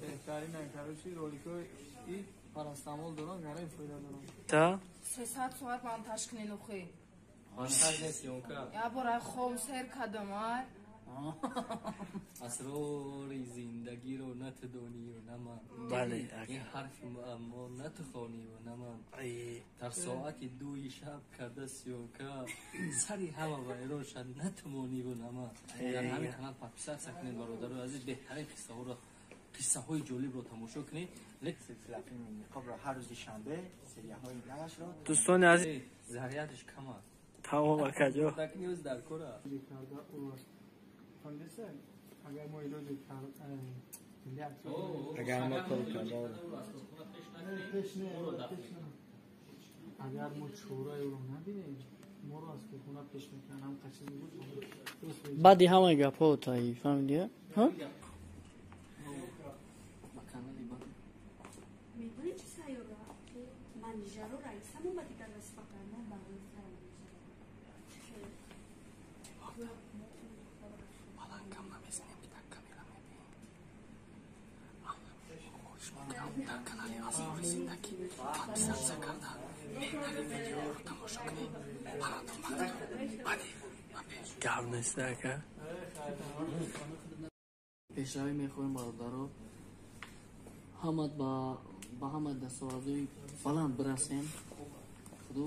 بهترین کاروشی роликҳои и парастамол дорам гарай фоида дорам. Та 300 соат монтаж кунен охи. Монтаж нест ёнка. Я бора хом сер кадам ай. Асрори зиндагиро на ту донию на ман. Бале. Ин ҳарфи муаммо на ту хонию на ман. Дар соати дуи шаб карда съёмка сари ҳама вайрон шад на ту мониву на ман. Дар ҳамин канал подписаться кунед бародарои азиз, беҳтарин қиссаҳоро қиссаҳои ҷолибро тамошо кунед. Силсила филми Ниқобро ҳар рӯзи шанбе серияҳои навашро дӯстони азиз зарядаш кам аст. Тамом акаҷо. Нюз дар кора. Агар мо илоҷи агар мо кор карда агар мо чораи ӯро набинем, моро аз корхона пеш мекунанд. Ҳам қачиз буд. Баъди ҳамаи гапҳо таи фаҳмидӣ? Ҳа? Медонӣ чӣ сайёра? Манижаро раисам омади дар вазифа мо барои Баланкам намезанем, ки дар камера мебинем. Шумо дар канали Асрори зиндагӣ подписаться карда беҳтарин видеоро тамошо кунед. Паратон мактуб. Баъди ба пеш. Гап нест ака. Пешравӣ мехоҳем бародаро. Ҳамат ба ҳама дастовардҳои баланд бирасем. Худо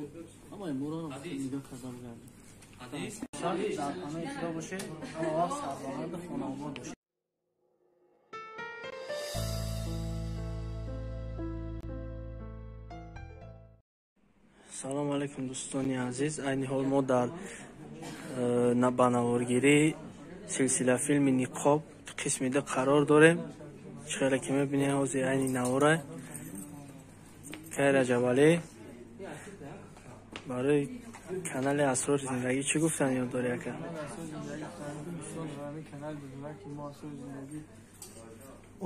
ҳамаи моро нигоҳ карда бигардад. Дар паноҳи Худо бошед, ҳама вақт сарбаланду хонаобод бошед. Салом алейкум дӯстони азиз. Айни ҳол мо дар ба наворгирии силсила филми Ниқоб қисми ду қарор дорем. Чӣ хеле ки мебинед ҳозир айни навора кай Раҷабалӣ барои канали Асрори зиндагӣ чӣ гуфтан ёд дорӣ ака?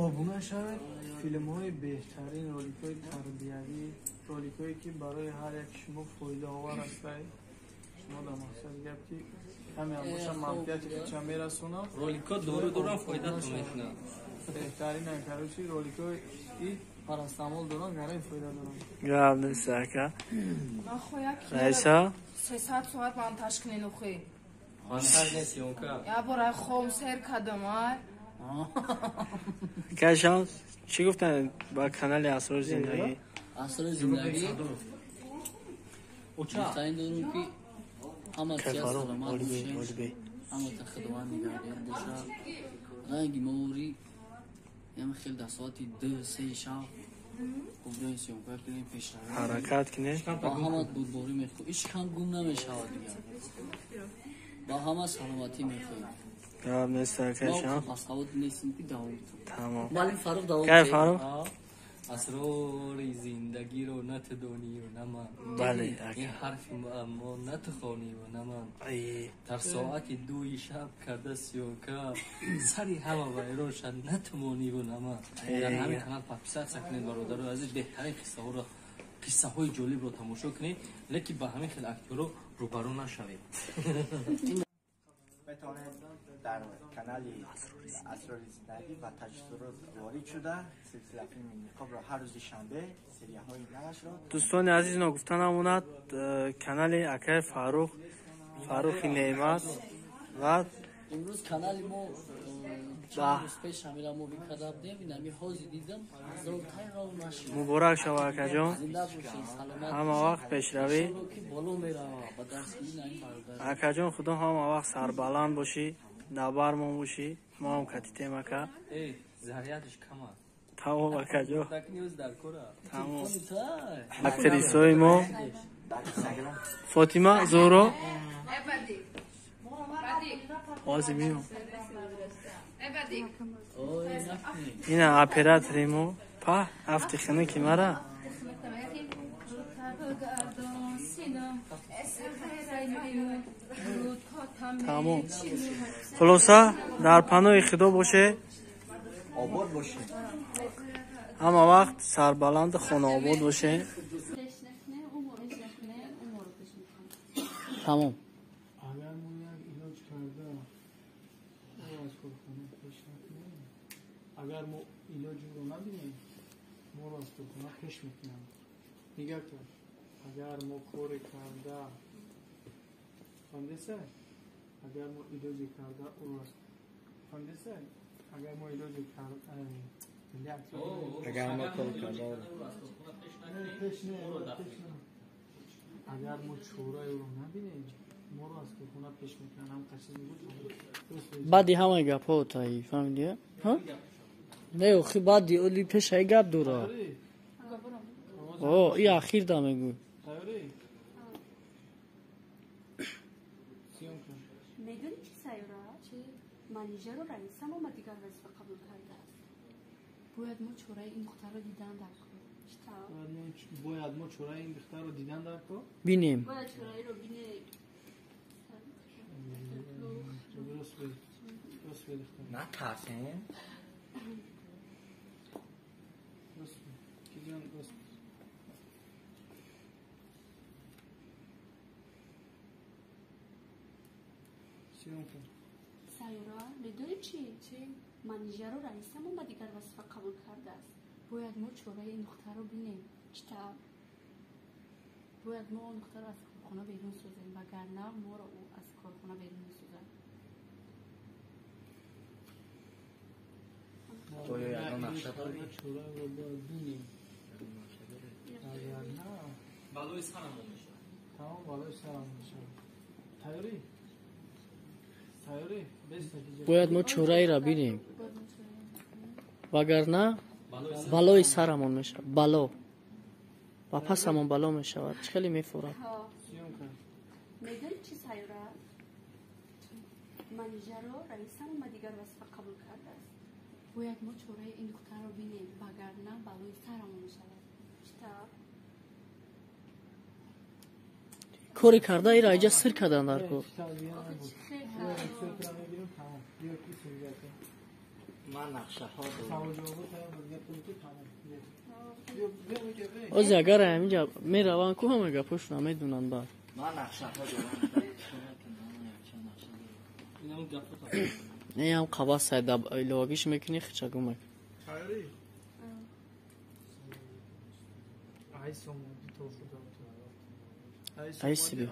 Обуна шавед, филмҳои беҳтарин, роликҳои тарбиявӣ, роликҳое ки барои ҳар як шумо фоидаовар ҳастанд. Шумо дар мақсади гап ки каме ҳам боша манфиати худша мерасонад. Роликҳо дору дорам фоидатон мекунанд. Беҳтарин короче роликҳои и парастамол дорам гарай фоида дорам. Гап нест ака. Раиса 300 соат монтаж кунен охи. Монтаж нест ёнка. Я бора хом сер кадам ай. Кай шам чӣ гуфтан ба канали Асрори зиндагӣ? Асрори зиндагӣ гуфтанӣ дорем ки ҳама чиз саломат бошед, ҳама та Худованд нигаҳдор бошад. Ранги моври ям хел дар соати 2-3 шаб куброи съёмка кунем, пешравӣ ҳаракат кунем. Ба ҳама бурдборӣ мехоҳем, ҳеҷ кам гум намешавад дигар. Ба ҳама саломатӣ мехоҳем. Гап нест ака шам. Асавод нестем ки давом. Тамом. Муаллим Фарух давом. Кай Фарух? Асрори зиндагиро на ту донию на ман. Бале. Ин ҳарфи муаммо на ту хонию на ман. Дар соати дуи шаб карда съёмка сари ҳама вайрон шад на ту мониву на ман. Дар ҳамин канал подписаться кунед бародарои азиз, беҳтарин қиссаҳоро қиссаҳои ҷолибро тамошо кунед, лекин ба ҳамин хел актёрро рӯбарӯ нашавед. Метавонед дар канали Асрори зиндагӣ ва таҷҳизот ворид шуда силсила филми Ниқобро ҳар рӯзи шанбе серияҳои навашро дӯстони азиз ногуфта намонад канали акаи Фарух, Фарухи Неъмат ва имрӯз канали мо чанд рӯз пеш ҳамира мо викарда будем, инами ҳозир дидам ҳазортай ро нашид. Муборак шава акаҷон. Зинда бошед, саломат. Ҳама вақт пешравӣ. Ки боло мерава ба дастгирии ин бародар. Акаҷон, худо ҳама вақт сарбаланд бошӣ, дар бармон бошӣ, мо ҳам катитем ака. Зарядаш кам аст. Тамом акаҷо. Нюз дар кора. Тамом. Актрисои мо Фотима, Зуҳро ҳозир меом. Ина оператори мо па афти хинуки мара. Тамом. Хулоса дар паноҳи Худо боше. Обод бошед. Ҳама вақт сарбаланду хонаобод боше. Тамом. Агар мо як илоҷ карда ӯро аз корхона пеш накунем, Агар мо илоҷиро набинем, моро аз корхона пеш мекунанд. Нигоҳ кун, агар мо коре карда, фаҳмидеса? Агар мо илоҷе карда ӯро, фаҳмидеса? Агар мо илоҷе карда, агар мо кор карда пеш не, агар мо чораи ӯро набинем, моро аз корхона пеш мекунанд. Ҳам қачиз мегӯ. Баъди ҳамаи гапҳо таи, фаҳмидӣ? Не, охи баъди оли пешаи гап дора. О, и ахир да мегӯ. Медонӣ чӣ, Сайёра? Манижаро раисам омад, дигар вазифа қабул кардааст. Бояд мо чораи ин духтарро дидан дар кор. Бояд мо чораи ин духтарро дидан дар кор? Бинем. Бояд чораиро бинем. Натарсем. Сайёра, медонӣ чӣ? Манижаро раисам омад, дигар вазифа қабул кардааст. Бояд мо чораи ин духтарро бинем. Чӣ тавр? Бояд мо он духтарро аз корхона берун созем, вагарна моро ӯ аз корхона берун месозад. Оё ягон нақша дорӣ? Чораро бояд бинем. Агар на, балои сарамон мешавад. Тамом, балои сарамон мешавад. Тайёрӣ? Тайёрӣ? Без натиҷа. Бояд мо чораеро бинем, вагарна балои сарамон мешавад. Бало ва пасамон бало мешавад. Чӣ хеле мефурад. Медонӣ чӣ, Сайёра? Манижаро раисам омад, дигар вазифа қабул кардааст. Бояд мо чораи ин духтарро бинем, вагарна балои сарамон мешавад. Чӣ тавр? Коре карда ира иҷа сир кардан дар кор. Ман нақшаҳо дорам. Ози агар ҳаминҷа мераванд ку, ҳама гапҳошона медонанд баъд. Ман нақшаҳо дорам. Не, ҳам қабас сайда иловагиш мекунӣ, хичагу мекунӣ. Ай сиби.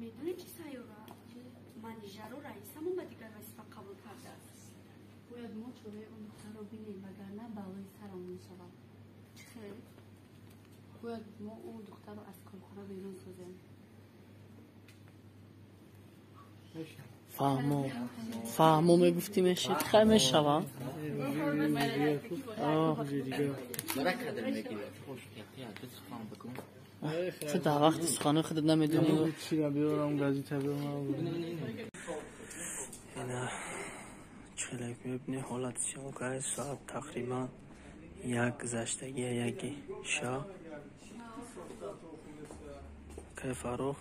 Медонӣ чӣ, Сайёра? Манижаро раисам омад, дигар вазифа қабул кардааст. Бояд мо чораи он духтарро бинем, вагарна балои сарамон мешавад. Чӣ хел? Бояд мо он духтарро аз корхона берун созем. Фаҳмо, фаҳмо мегуфтӣ мешид, хай мешавам. Ту дар вақти суханои худат намедонӣ. Ина чӣ мебинӣ, ҳолати съёмка соат тақрибан як гузаштагия, яки шаб. Кай Фаррух?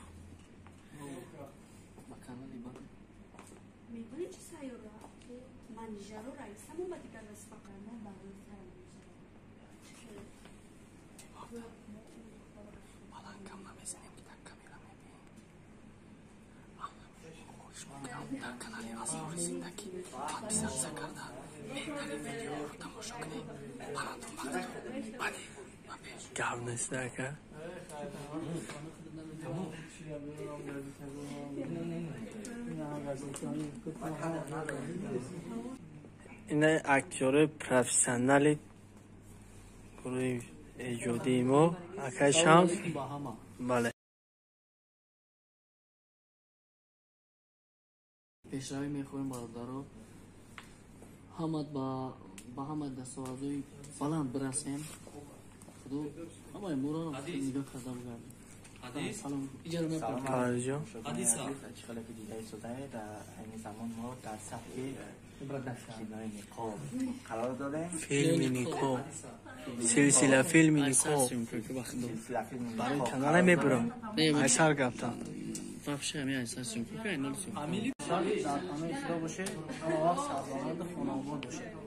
Медонӣ чӣ, Сайёра? Манижаро раисам омад, дигар вазифа балои сарамон мешавад. Чӣ хел? Баланд кам намезанем, ки дар камера мебинем. Шумо дар канали Асрори Зиндагӣ подписаться карда, беҳтарин видеоро тамошо кунед. Парандон бахтон. Баъди ба пеш. Гап нест, ака. Ина актёрои профессионали гурӯҳи эҷодии мо, акай Шамс. Бале. Пешравӣ мехоҳем, бародаро. Ҳамат ба ҳама дастовардҳои баланд бирасем. Худо ҳамаи моро нигоҳ карда бигардад. Салом. Иҷаро мепурсам. Фарҷон. Чӣ хеле ки дида истодаед, дар айни замон мо дар сафи кинои Ниқоб қарор дорем. Филми Никоб. Силсила филми Никоб. Барои канала мебурам. Айсар гаптан. Вообще ҳамин айса съёмка кай нол съёмка. Дар паноҳи Худо бошед, ҳама вақт сарбаланду хонаобод бошед.